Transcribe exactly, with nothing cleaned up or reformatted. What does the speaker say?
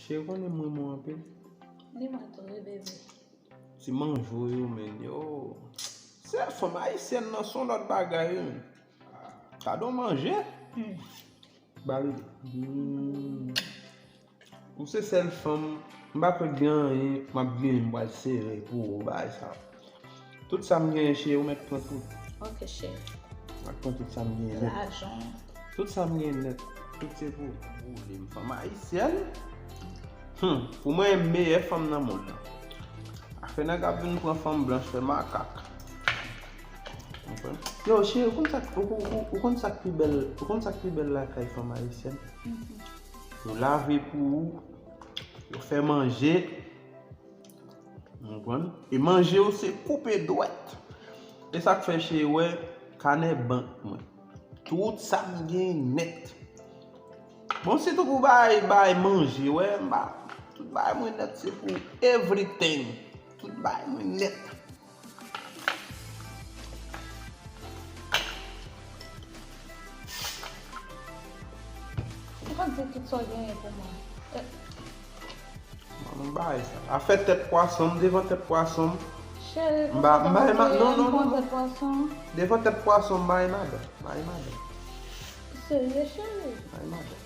Cheri, konnen m renmen w anpil. Ni mwen tou, wi, bebe. Ti manjou yo, men, yo. Se fanm ayisyèn nan, se yon lòt bagay, wi. Gade yon manje. Bari. Hmm. Ou se sèl fanm, m pa kwè gen anyen m ap genyen m pral sere pou ou, bagay sa. Tout sa m genyen, cheri, ou mèt pran tout. Ok, cheri. M ap pran tout sa m genyen nèt. Lajan. Tout sa m genyen nèt, tout se pou ou. Ou vle m fanm ayisyèn? Hmm, pou mwen, e meyè fanm nan mond lan. Afè nèg ap vin pran fanm blanch fè makak. Konprann? Yo, cheri, ou konn sa k, ou, ou, ou, ou konn sa k pi bèl, ou konn sa k pi bèl lakay fanm ayisyèn? Yo lave pou ou, yo fè manje. Ou konprann? E manje yo se koupe dwèt. E sa k fè cheri wè kanè bank mwen. Tout sa m gen nèt. Bon, sitou pou bay, bay manje, wè, m ba, tout bay mwen nèt se pou everything. Tout bay mwen nèt. Ou konn se tout sa w genyen pou mwen. Eh, Mwen bay sa. Afè tèt pwason, m devan tèt pwason. Cheri, M ba, m bay ma, non, non, non, konn non. Tèt pwason. Devan tèt pwason, m bay madan. M bay madan. Serye, cheri? M bay madan.